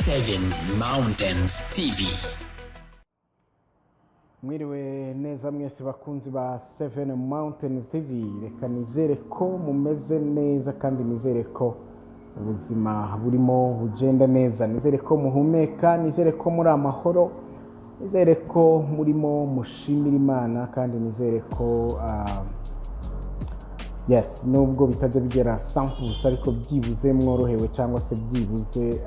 Seven Mountains TV. Mwiriwe neza mwese bakunzi ba Seven Mountains TV. Reka nizere ko mumeze neza kandi nizere ko ubuzima burimo bugenda neza, nizere ko muhumeka, nizere ko muri amahoro, nizere ko murimo mushimira Imana kandi nizere ko yes, nubwo bitajya bigera 100%, ariko byibuze mworohewe cyangwa se byibuze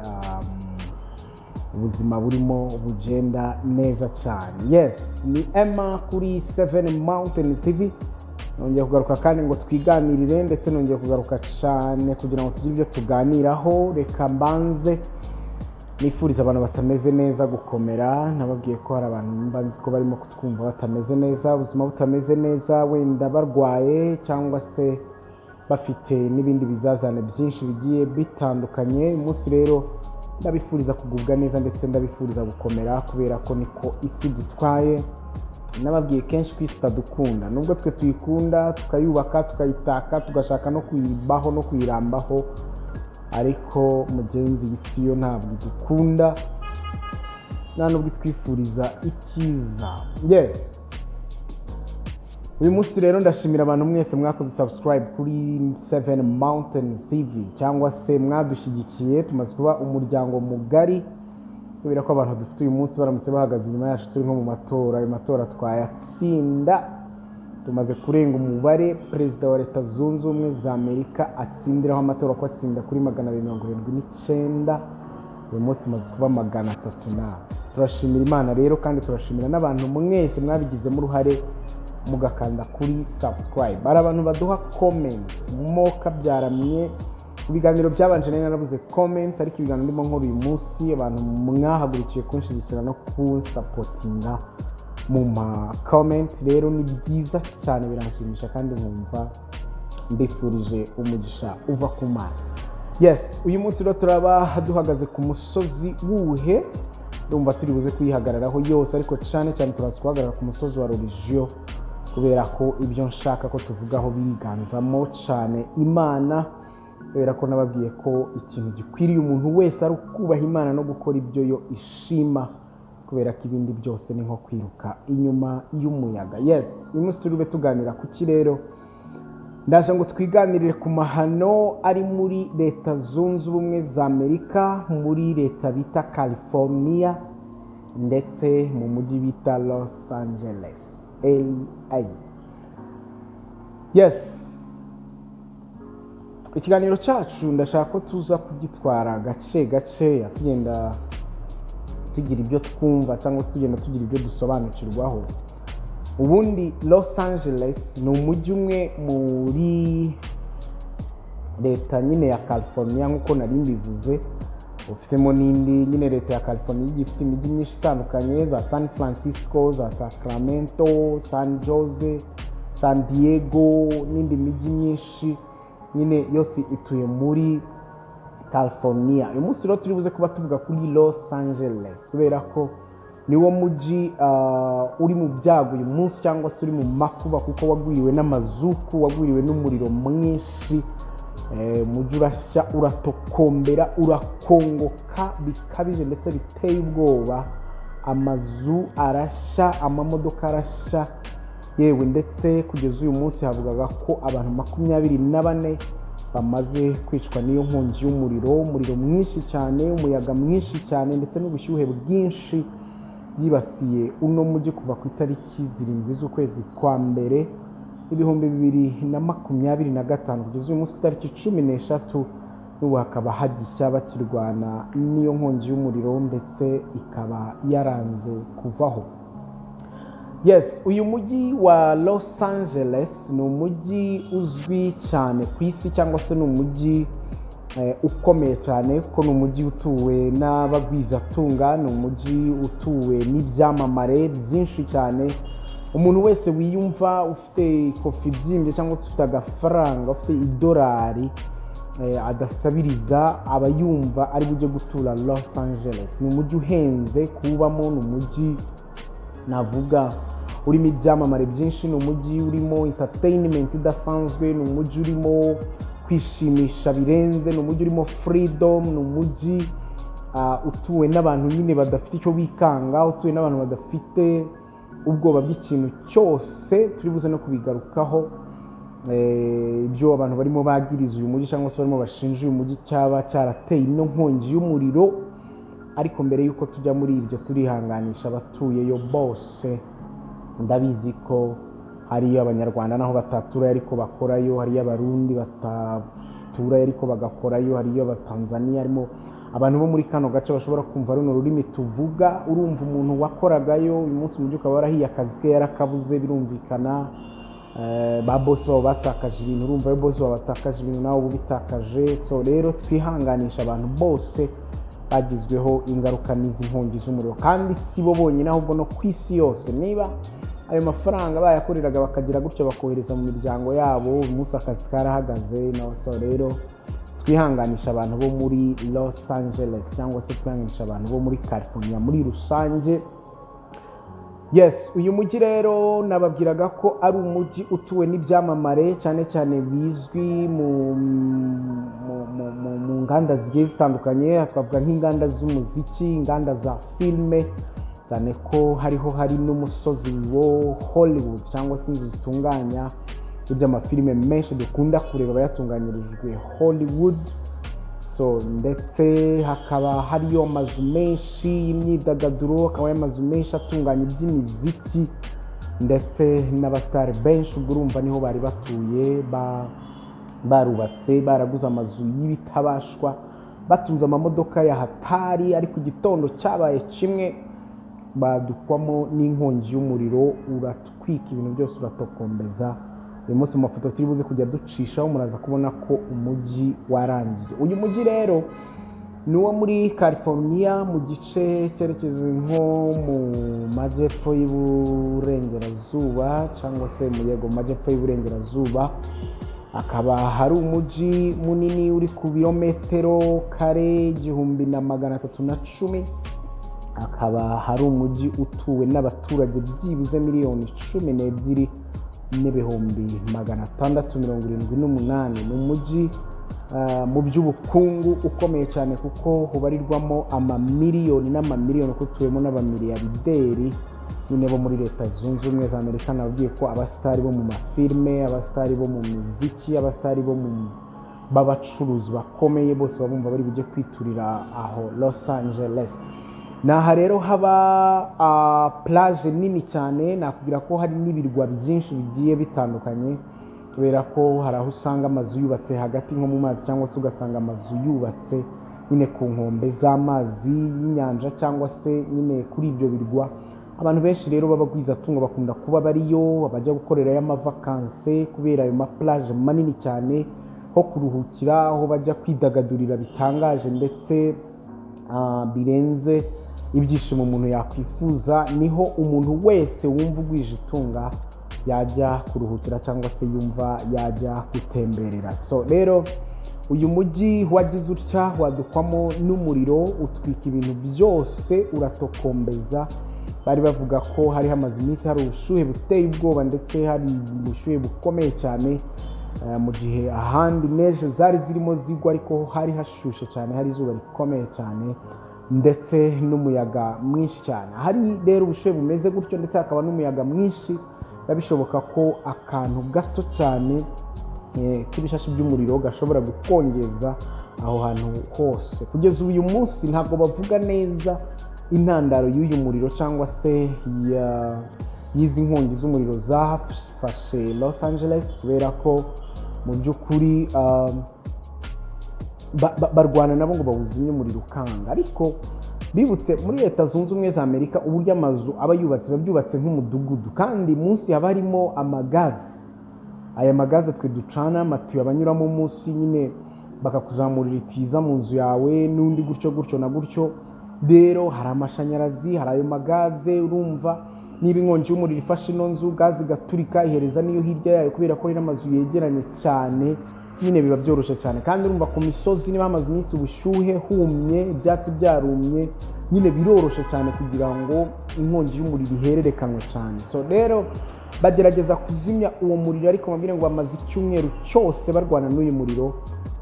ubuzima burimo bugenda neza cyane. Yes, ni Emma kuri Seven Mountains TV. Nongeye kugaruka kandi ngo twiganirire, ndetse nongeye kugaruka cyane kugira ngo tugire ibyo tuganiraho. Reka mbanze nifuriza abantu batameze neza gukomera. Nababwiye ko hari abantu mba nzi ko barimo kutwumva batameze neza, ubuzima butameze neza, wenda barwaye cyangwa se bafite n'ibindi bizazane byinshi bigiye bitandukanye. Uyu munsi rero ndabifuriza kugubwa neza ndetse ndabifuriza gukomera, kubera ko niko isi dutwaye. Nababwiye kenshi ko isi itadukunda, nubwo twe tuyikunda, tukayubaka, tukayitaka, tugashaka no kuyibaho no kuyirambaho, ariko mugenzi, iyi si yo ntabwo idukunda, nta nubwo itwifuriza icyiza. Yes, uyu munsi rero ndashimira abantu mwese mwakoze subscribe kuri Seven Mountains TV cyangwa se mwadushyigikiye. Tumaze kuba umuryango mugari, kubera ko abantu dufite uyu munsi baramutse bahagaze inyuma yacu turi nko mu matora, ayo matora twayatsinda. Tumaze kurenga umubare Perezida wa Leta Zunze Ubumwe za Amerika atsindiraho amatora, ko atsinda kuri 279. Uyu munsi tumaze kuba 300 na. Turashimira Imana rero kandi turashimira n'abantu mwese mwabigizemo uruhare mugakanda kuri subscribe. Hari abantu baduha comment mokabyaramye. Ibiganiro byabanje nari narabuze comment, ariko ibiganiro ndimo nkora uyu munsi, abantu mwahagurukiye kunshyigikira no kunsupportinga mu ma comment rero ni byiza cyane, biranshimisha kandi nkumva mbifurije umugisha uva ku Mana. Yes, uyu munsi rero turaba duhagaze ku musozi wuhe? Ndumva turi buze kuyihagararaho yose, ariko cyane cyane turaza guhagarara ku musozi wa religion, kubera ko ibyo nshaka ko tuvugaho biriganzamo cyane Imana, kubera ko nababwiye ko ikintu gikwiriye umuntu wese ari ukubaha Imana no gukora ibyo yo ishima, kubera ko ibindi byose ni nko kwiruka inyuma y'umuyaga. Yes, uyu munsi turi bube tuganira ku ki rero? Ndaje ngo twiganirire ku mahano ari muri Leta Zunze Ubumwe za Amerika, muri leta bita California, ndetse mu mujyi bita Los Angeles, LA. Yes, ikiganiro cyacu ndashaka ko tuza kugitwara gace gaceya, tugenda tugira ibyo twumva cyangwa se tugenda tugira ibyo dusobanukirwaho. Ubundi Los Angeles ni umujyi umwe muri leta nyine ya California, nk'uko nari mbivuze. Ufitemo n'indi nyine, leta ya California igiye ifite imijyi myinshi itandukanye, za San Francisco, za Sacramento, San Jose, San Diego n'indi mijyi myinshi nyine yose ituye muri California. Uyu munsi rero turi buze kuba tuvuga kuri Los Angeles, kubera ko niwo mujyi uri mu byago uyu munsi cyangwa se uri mu makuba, kuko wagwiriwe n'amazuku, wagwiriwe n'umuriro mwinshi. Umujyi urashya, uratokombera, urakongoka bikabije ndetse biteye ubwoba. Amazu arashya, amamodoka arashya, yewe ndetse kugeza uyu munsi havugaga ko abantu 24 bamaze kwicwa n'iyo nkongi y'umuriro. Umuriro mwinshi cyane, umuyaga mwinshi cyane ndetse n'ubushyuhe bwinshi byibasiye uno mujyi kuva ku itariki 7 z'ukwezi kwa mbere 2025 kugeza uyu munsi ku itariki 13, n'ubu hakaba hagishya, bakirwana n'iyo nkongi y'umuriro, ndetse ikaba yaranze kuvaho. Yes, uyu mujyi wa Los Angeles ni umujyi uzwi cyane ku isi, cyangwa se ni umujyi ukomeye cyane, kuko ni umujyi utuwe n'abagwizatunga, ni umujyi utuwe n'ibyamamare byinshi cyane. Umuntu wese wiyumva ufite ikofi ibyimbye cyangwa se ufite agafaranga, ufite idolari, adasabiriza, aba yumva ari bujye gutura Los Angeles. Ni umujyi uhenze kuwubamo, ni umujyi navuga urimo ibyamamare byinshi, ni umujyi urimo entertainment idasanzwe, ni umujyi urimo kwishimisha birenze, ni umujyi urimo freedom, ni umujyi utuwe n'abantu nyine badafite icyo bikanga, utuwe n'abantu badafite ubwoba bw'ikintu cyose. Turi buze no kubigarukaho, ibyo abantu barimo bagiriza uyu mujyi cyangwa se barimo bashinja uyu mujyi cyaba cyarateye ino nkongi y'umuriro. Ariko mbere y'uko tujya muri ibyo, turihanganisha abatuyeyo bose. Ndabizi ko hariyo Abanyarwanda naho bataturayo ariko bakorayo, hariyo Abarundi bataturayo ariko bagakorayo, hariyo Abatanzaniya, harimo abantu bo muri kano gace bashobora kumva runo rurimi tuvuga. Urumva, umuntu wakoragayo uyu munsi umujyi ukaba warahiye, akazi ke yarakabuze, birumvikana. Ba bosi babo batakaje ibintu. Urumva, iyo bosi babo batakaje ibintu, nawe uba ubitakaje. So rero twihanganisha abantu bose bagizweho ingaruka n'izi nkongi z'umuriro, kandi si bo bonyine, ahubwo no ku isi yose. Niba ayo mafaranga bayakoreraga bakagira gutyo bakohereza mu miryango yabo, uyu munsi akazi karahagaze. No so rero twihanganisha abantu bo muri Los Angeles cyangwa se twihanganisha abantu bo muri California muri rusange. Yes, uyu mujyi rero nababwiraga ko ari umujyi utuwe n'ibyamamare, cyane cyane bizwi mu nganda zigiye zitandukanye. Twavuga nk'inganda z'umuziki, inganda za filime, cyane ko hariho hari n'umusozi wo Hollywood cyangwa se inzu zitunganya iby'amafilime menshi dukunda kureba bayatunganyirijwe Hollywood. So ndetse hakaba hariyo amazu menshi y'imyidagaduro, hakaba amazu menshi atunganya iby'imiziki, ndetse n'abasitari benshi. Ubwo urumva niho bari batuye, barubatse, baraguze amazu y'ibitabashwa, batunze amamodoka ya hatari. Ariko igitondo cyabaye kimwe, badukwamo n'inkongi y'umuriro, uratwika ibintu byose, uratokombeza. Uyu munsi mu mafoto turi buze kujya ducishaho, muraza kubona ko umujyi warangiye. Uyu mujyi rero ni uwo muri California, mu gice cyerekezo nko mu majyepfo y'uburengerazuba, cyangwa se mu, yego, mu majyepfo y'uburengerazuba. Akaba hari umujyi munini uri ku birometero kare 1310. Akaba hari umujyi utuwe n'abaturage byibuze 12,678,000. Ni umujyi mu by'ubukungu ukomeye cyane, kuko hubarirwamo amamiliyoni n'amamiliyoni, kuko utuwemo n'abamiliyarderi nyine bo muri Leta Zunze Ubumwe za Amerika. Nababwiye ko abasitari bo mu mafilime, abasitari bo mu muziki, abasitari bo mu b'abacuruzi bakomeye, bose baba bumva bari bujye kwiturira aho Los Angeles. Ni aha rero haba plage nini cyane. Nakubwira ko hari n'ibirwa byinshi bigiye bitandukanye, kubera ko hari aho usanga amazu yubatse hagati nko mu mazi, cyangwa se ugasanga amazu yubatse nyine ku nkombe z'amazi y'inyanja, cyangwa se nyine kuri ibyo birwa. Abantu benshi rero b'abagwizatungo bakunda kuba bariyo, bajya gukorerayo amavakanse kubera ayo maplaje manini cyane ho kuruhukira, aho bajya kwidagadurira bitangaje ndetse birenze ibyishimo umuntu yakwifuza. Niho umuntu wese wumva ugwije itunga yajya kuruhukira cyangwa se yumva yajya gutemberera. So rero uyu mujyi wagize utya wadukwamo n'umuriro, utwika ibintu byose, uratokombeza. Bari bavuga ko hari hamaze iminsi hari ubushyuhe buteye ubwoba, ndetse hari ubushyuhe bukomeye cyane, mu gihe ahandi neige zari zirimo zigwa, ariko hari hashushe cyane, hari izuba rikomeye cyane ndetse n'umuyaga mwinshi cyane. Hari rero ubushyuhe bumeze gutyo, ndetse hakaba n'umuyaga mwinshi, biba bishoboka ko akantu gato cyane k'ibishashi by'umuriro gashobora gukongeza aho hantu hose. Kugeza uyu munsi ntabwo bavuga neza intandaro y'uyu muriro cyangwa se y'izi nkongi z'umuriro zafashe Los Angeles, kubera ko mu by'ukuri barwana nabo ngo bawuzimye, umuriro ukanga. Ariko bibutse, muri Leta Zunze Ubumwe za Amerika, uburyo amazu aba yubatse, biba byubatse nk'umudugudu, kandi munsi haba harimo amagazi. Aya magazi twe ducana, amatiyo abanyuramo munsi nyine, bakakuzamurira itiza mu nzu yawe n'undi gutyo gutyo na gutyo. Rero hari amashanyarazi, hari ayo magaze. Urumva, niba inkongi y'umuriro ifashe ino nzu, gaze igaturika, ihereza n'iyo hirya yayo, kubera ko rero amazu yegeranye cyane nyine, biba byoroshye cyane. Kandi urumva, ku misozi, niba hamaze iminsi ubushyuhe, humye, ibyatsi byarumye, nyine biroroshye cyane kugira ngo inkongi y'umuriro ihererekanwe cyane. So rero bagerageza kuzimya uwo muriro, ariko mabwire ngo bamaze icyumweru cyose barwana n'uyu muriro,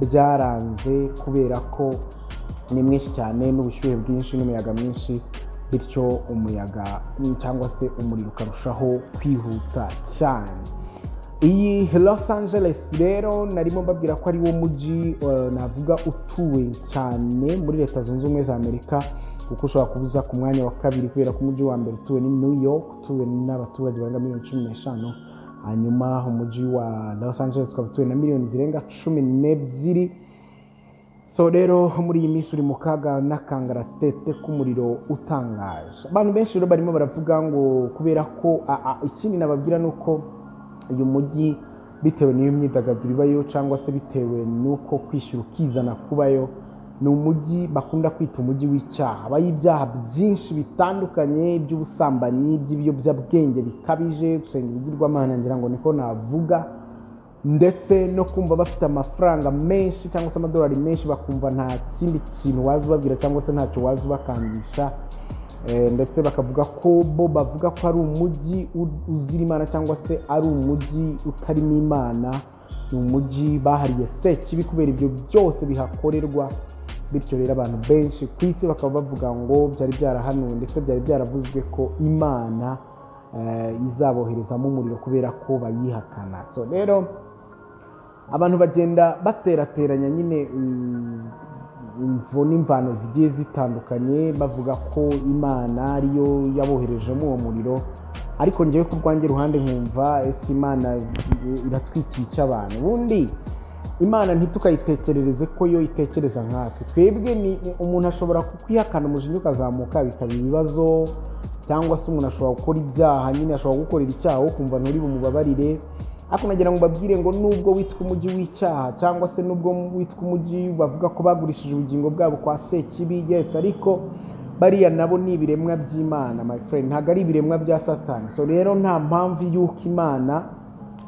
byaranze kubera ko Ni mwinshi cyane n'ubushyuhe bwinshi n'umuyaga mwinshi, bityo umuyaga cyangwa se umuriro ukarushaho kwihuta cyane. Iyi Los Angeles rero narimo mbabwira ko ari wo mujyi navuga utuwe cyane muri Leta Zunze Ubumwe za Amerika, kuko ushobora kubuza ku mwanya wa kabiri, kubera ko umujyi wa mbere utuwe ni New York, utuwe n'abaturage barenga miliyoni 15. Hanyuma umujyi wa Los Angeles ukaba utuwe na miliyoni zirenga 12. So rero muri iyi minsi uri mu kaga n'akangaratete k'umuriro utangaje. Abantu benshi rero barimo baravuga ngo kubera ko ikindi nababwira ni uko uyu mujyi, bitewe n'iyo myidagaduro ibayo cyangwa se bitewe n'uko kwishyura ukizana kubayo, ni umujyi bakunda kwita umujyi w'icyaha. Habayo ibyaha byinshi bitandukanye, by'ubusambanyi, by'ibiyobyabwenge bikabije, gusenga ibigirwamana, ngira ngo niko navuga, ndetse no kumva bafite amafaranga menshi cyangwa se amadolari menshi, bakumva nta kindi kintu waza ubabwira cyangwa se ntacyo waza ubakangisha. Ndetse bakavuga ko bo bavuga ko ari umujyi uzira Imana cyangwa se ari umujyi utarimo Imana. Ni umujyi bahariye Sekibi kubera ibyo byose bihakorerwa. Bityo rero abantu benshi ku isi bakaba bavuga ngo byari byarahanuwe ndetse byari byaravuzwe ko Imana izaboherezamo umuriro kubera ko bayihakana. So rero abantu bagenda baterateranya nyine imvo n'imvano zigiye zitandukanye, bavuga ko Imana ariyo yaboherejemo uwo muriro. Ariko ngewe ku rwanjye ruhande nkumva, ese Imana iratwikiye icyo abantu? Ubundi Imana ntitukayitekerereze ko yo itekereza nkatwe. Twebwe ni umuntu ashobora kukwihakana, umujinya ukazamuka, bikaba ibibazo, cyangwa se umuntu ashobora gukora ibyaha nyine, ashobora gukorera icyaha wo kumva nturi bumubabarire. Ariko nagira ngo mbabwire ngo nubwo witwa umujyi w'icyaha cyangwa se nubwo witwa umujyi bavuga ko bagurishije ubugingo bwabo kwa Sekibi, yes, ariko bariya nabo ni ibiremwa by'Imana, my friend, ntabwo ari ibiremwa bya Satani. So rero nta mpamvu y'uko Imana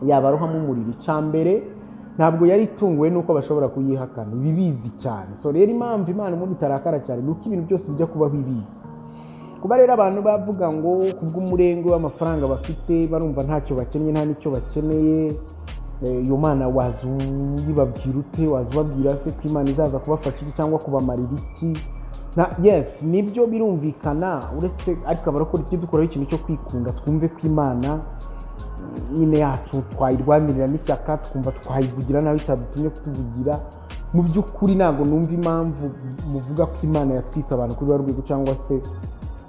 yabarohamo umuriro. Icya mbere, ntabwo yari itunguwe n'uko bashobora kuyihakana, ibibizi cyane. So rero impamvu Imana ubundi itarakara cyane ni uko ibintu byose bijya kubaho ibizi. Kuba rero abantu bavuga ngo kubw'umurengwe w'amafaranga bafite barumva ntacyo bakennye, nta n'icyo bakeneye, iyo Mana waza uyibabwira ute? Waza ubabwira se ko Imana izaza kubafasha iki cyangwa kubamarira iki? Yes, nibyo, birumvikana. Uretse ariko abarokora tujye dukuraho ikintu cyo kwikunda, twumve ko Imana nyine yacu twayirwanirira n'ishyaka, twumva twayivugira nabi itadutumye kutuvugira. Mu by'ukuri ntabwo numva impamvu muvuga ko Imana yatwitse abantu kuri rwa rwego, cyangwa se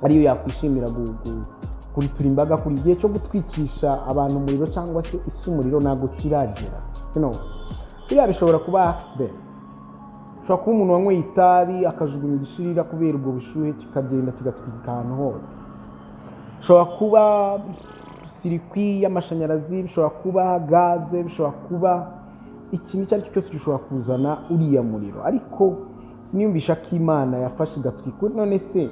ariyo yakwishimira kuritura imbaga kuri igihe cyo gutwikisha abantu umuriro cyangwa se isi umuriro. Ntabwo kiragera. Biriya bishobora kuba accident, ushobora kuba umuntu wanyweye itabi akajugunya igishirira, kubera ubwo bushyuhe kikagenda kigatwika ahantu hose. Bishobora kuba circuit y'amashanyarazi, bishobora kuba gaze, bishobora kuba ikintu icyo ari cyo cyose gishobora kuzana uriya muriro. Ariko siniyumvisha ko Imana yafashe igatwika. None se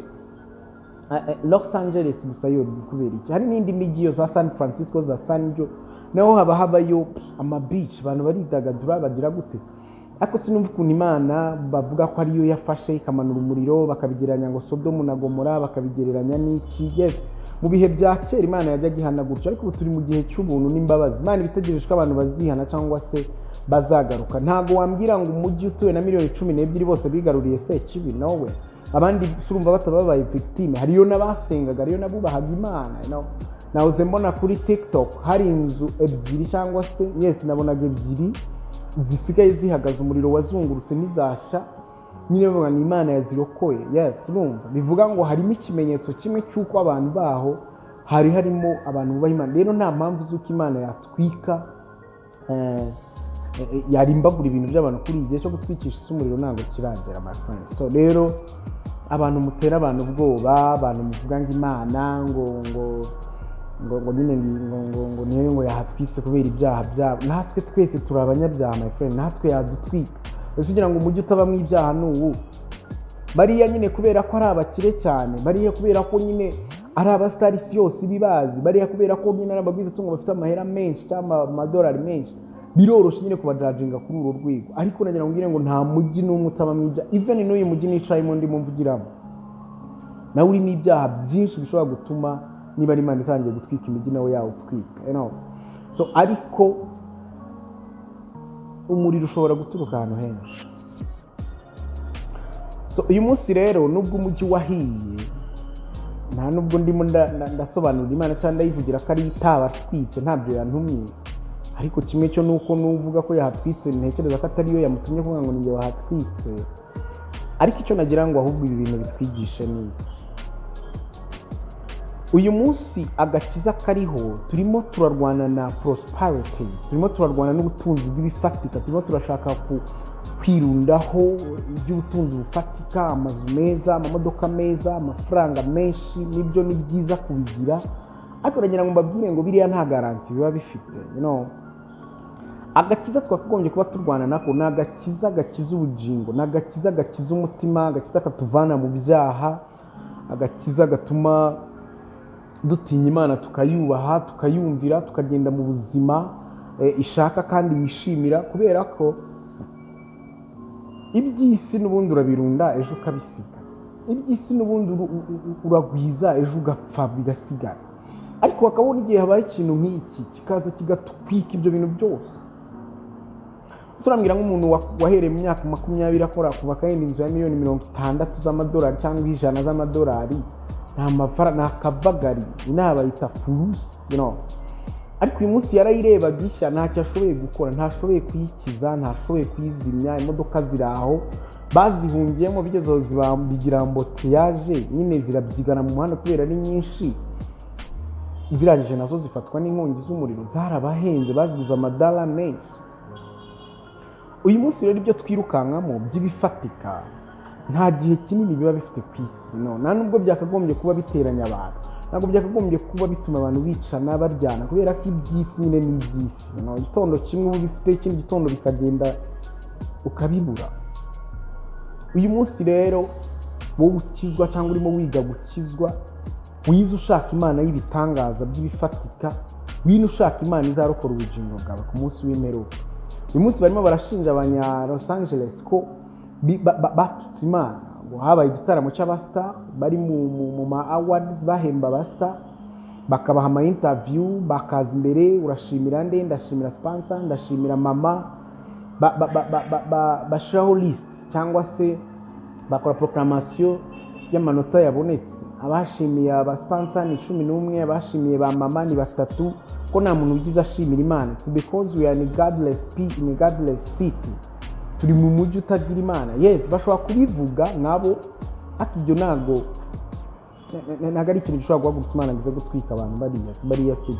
Los Angeles gusa yo kubera iki? Hari n'indi mijyi yo za San Francisco, za San Jo, naho haba habayo ama beach, abantu baridagadura, bagira gute? Ariko sinumva ukuntu Imana bavuga ko ariyo yafashe ikamanura umuriro, bakabigereranya ngo Sodomu na Gomora, bakabigereranya n'iki. Yes, mu bihe bya kera Imana yajyaga ihana gutyo, ariko ubu turi mu gihe cy'ubuntu n'imbabazi. Imana iba itegereje ko abantu bazihana cyangwa se bazagaruka. Ntabwo wambwira ngo umujyi utuwe na miliyoni 12 bose bigaruriye Sekibi. Nowe abandi urumva batababaye victime? Hariyo n'abasengaga, hariyo n'abubahaga Imana. Nahoze mbona kuri TikTok hari inzu ebyiri cyangwa se, yes, nabonaga ebyiri zisigaye zihagaze, umuriro wazungurutse ntizashya nyine, bavuga ni Imana yazirokoye. Yes, urumva bivuga ngo harimo ikimenyetso kimwe cy'uko abantu baho hari harimo abantu bubaha Imana. Rero nta mpamvu z'uko Imana yatwika, yarimbagura ibintu by'abantu kuri igihe cyo gutwikisha isi umuriro. Ntabwo kiragera, my friend. So rero abantu mutera abantu ubwoba, abantu muvuga ngo Imana ngo nyine ngo niyo ngo yahatwitse kubera ibyaha byabo, natwe twese turi abanyabyaha, my friend, natwe yadutwika. Ese ugira ngo umujyi utabamo ibyaha ni uwu? Bariya nyine kubera ko ari abakire cyane, bariya kubera ko nyine ari abasitari, isi yose ibibazi, bariya kubera ko nyine ari abagwizatungo bafite amahera menshi cyangwa amadolari menshi, biroroshye nyine kubajudginga kuri uru rwego. Ariko nagira ngo mbwire ngo nta mujyi n'umwe utabamo ibyaha. Even n'uyu mujyi nicayemo ndimo mvugiramo nawe urimo ibyaha byinshi bishobora gutuma niba ari Imana itangiye gutwika imijyi nawe yawutwika. So ariko umuriro ushobora guturuka ahantu henshi. So rero abantu benshi barimo baravuga ngo So uyu munsi rero, nubwo umujyi wahiye, nta nubwo ndimo ndasobanurira Imana cyangwa ndayivugira ko ari itabatwitse, ntabyo yantumye. Ariko kimwe cyo ni uko nuvuga ko yahatwitse, ntekereza ko atariyo yamutumye kuvuga ngo ninjye wahatwitse. Ariko icyo nagira ngo ahubwo ibi bintu bitwigishe ni iki: uyu munsi agakiza kariho, turimo turarwana na prosperities, turimo turarwana n'ubutunzi bw'ibifatika, turimo turashaka kwirundaho iby'ubutunzi bufatika, amazu meza, amamodoka meza, amafaranga menshi. Nibyo, ni byiza kubigira, ariko nagira ngo mbabwire ngo biriya nta garantie biba bifite. Agakiza twakagombye kuba turwana nako ni agakiza gakiza ubugingo, ni agakiza gakiza umutima, agakiza katuvana mu byaha, agakiza gatuma dutinya Imana, tukayubaha, tukayumvira, tukagenda mu buzima ishaka kandi yishimira. Kubera ko iby'isi n'ubundi urabirunda, ejo ukabisiga. Iby'isi n'ubundi uragwiza, ejo ugapfa bigasigara. Ariko hakabona igihe habaye ikintu nk'iki kikaza kigatwika ibyo bintu byose. Ese urambwira nk'umuntu wahereye mu myaka 20 akora, kubaka yenda inzu ya miliyoni 60 z'amadolari cyangwa 100 z'amadolari, nta mafara, ni akavagari, inaha bayita furusi. Ariko uyu munsi yarayirebaga ishya, ntacyo ashoboye gukora, ntashoboye kuyikiza, ntashoboye kuyizimya. Imodoka ziri aho bazihungiyemo, bigeze aho ziba bigira embouteillage nyine, zirabyigana mu muhanda kubera ari nyinshi. Zirangije nazo zifatwa n'inkongi z'umuriro, zarabahenze, baziguze amadara menshi. Uyu munsi rero ibyo twirukankamo by'ibifatika nta gihe kinini biba bifite ku isi. No, nta nubwo byakagombye kuba biteranya abantu, ntabwo byakagombye kuba bituma abantu bicana, baryana, kubera ko iby'isi nyine ni iby'isi. No, igitondo kimwe uba ubifite, ikindi gitondo bikagenda ukabibura. Uyu munsi rero wowe ukizwa cyangwa urimo wiga gukizwa, wize ushaka Imana y'ibitangaza by'ibifatika, wino ushaka Imana izarokora ubugingo bwawe ku munsi w'imperuka. Uyu munsi barimo barashinja abanya Los Angeles ko batutse Imana, ngo habaye igitaramo cy'abastar bari mu ma awards, bahemba abastar, bakabaha ama interview, bakaza imbere: "Urashimira nde?" "Ndashimira sponsor, ndashimira mama." Bashyiraho list cyangwa se bakora proclamation y'amanota yabonetse. Abashimiye abasponsor ni 11, abashimiye ba mama ni batatu, ko nta muntu ugize ashimira Imana. It's because we are in a godless, in a godless city. Turi mu mujyi utagira Imana. Yes, bashobora kubivuga nkabo, ariko ibyo ntabwo ari ikintu gishobora guhagurutsa Imana ngo ize gutwika abantu bariya. Bariya si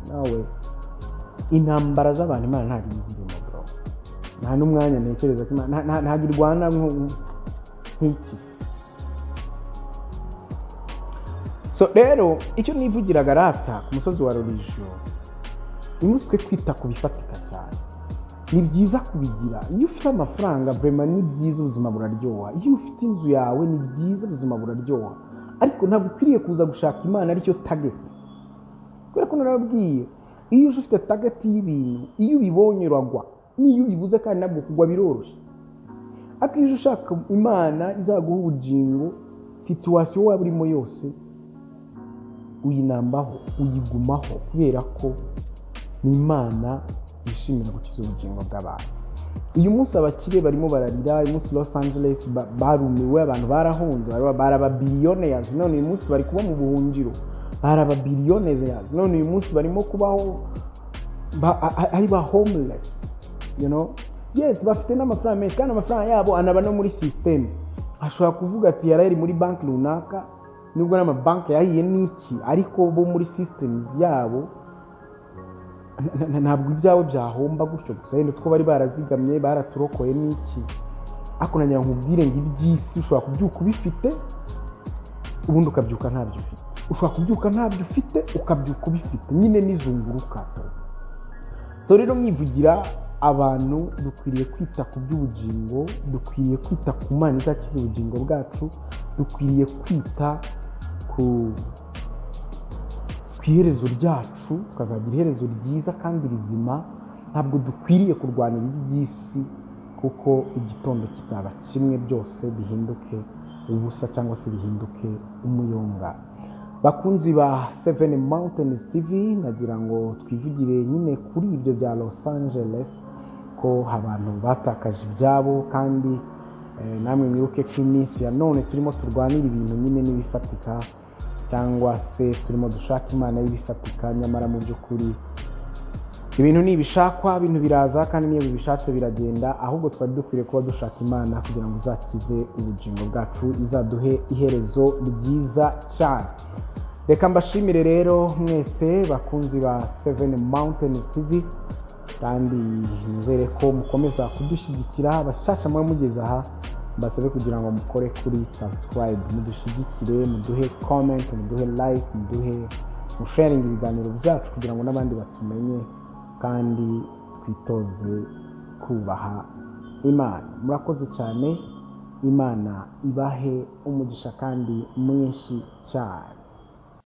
nawe intambara z'abantu, Imana ntabwo ibizirimo, bro. Nta n'umwanya ntekereza ko Imana ntabwo irwana nk'iki se. So rero icyo nivugiraga rata ku musozi wa religion, uyu twe kwita ku bifatika cyane, ni byiza kubigira. Iyo ufite amafaranga, vraiment ni byiza, ubuzima buraryoha. Iyo ufite inzu yawe, ni byiza, ubuzima buraryoha. Ariko ntabwo ukwiriye kuza gushaka Imana aricyo target, kubera ko narababwiye, iyo uje ufite target y'ibintu, iyo ubibonye uragwa, n'iyo ubibuze kandi ntabwo kugwa biroroshye. Ariko iyo uje ushaka Imana izaguha ubugingo, situation waba urimo yose uyinambaho, uyigumaho, kubera ko ni Imana yishimira gukiza ubugingo bw'abantu. Uyu munsi abakire barimo bararira. Uyu munsi Los Angeles barumiwe, abantu barahunze. Bari aba billionaires, none uyu munsi bari kuba mu buhungiro. Bari aba billionaires, none uyu munsi barimo kubaho ari ba homeless. Yes, bafite n'amafaranga menshi, kandi amafaranga yabo anaba no muri system. Ashobora kuvuga ati yarari muri banki runaka, nubwo n'amabanki yahiye n'iki, ariko bo muri systems yabo ntabwo ibyawe byahomba gutyo gusa. Yenda utwo bari barazigamye baraturokoye n'iki. Ariko nagira ngo nkubwire ngo iby'isi ushobora kubyuka ubifite, ubundi ukabyuka ntabyo ufite. Ushobora kubyuka ntabyo ufite, ukabyuka ubifite, nyine nizunguruka. So rero mwivugira abantu, dukwiriye kwita ku by'ubugingo, dukwiriye kwita ku Mana izakiza ubugingo bwacu, dukwiriye kwita ku iherezo ryacu, tukazagira iherezo ryiza kandi rizima. Ntabwo dukwiriye kurwanira iby'isi, kuko igitondo kizaba kimwe byose bihinduke ubusa cyangwa se bihinduke umuyonga. Bakunzi ba Seven Mountains TV, nagira ngo twivugire nyine kuri ibyo bya Los Angeles, ko abantu batakaje ibyabo kandi Namwe mwibuke ko iminsi ya none turimo turwanira ibintu nyine n'ibifatika, cyangwa se turimo dushaka Imana y'ibifatika, nyamara mu by'ukuri ibintu ni ibishakwa, ibintu biraza kandi n'iyo bibishatse biragenda. Ahubwo twari dukwiriye kuba dushaka Imana kugira ngo izakize ubugingo bwacu, izaduhe iherezo ryiza cyane. Reka mbashimire rero mwese bakunzi ba Seven Mountains TV, kandi nizere ko mukomeza kudushyigikira. Abashyashya muba mugeze aha, mbasabe kugira ngo mukore kuri subscribe, mudushyigikire, muduhe comment, muduhe like, muduhe musharinga ibiganiro byacu kugira ngo n'abandi batumenye, kandi twitoze kubaha Imana. Murakoze cyane, Imana ibahe umugisha kandi mwinshi cyane.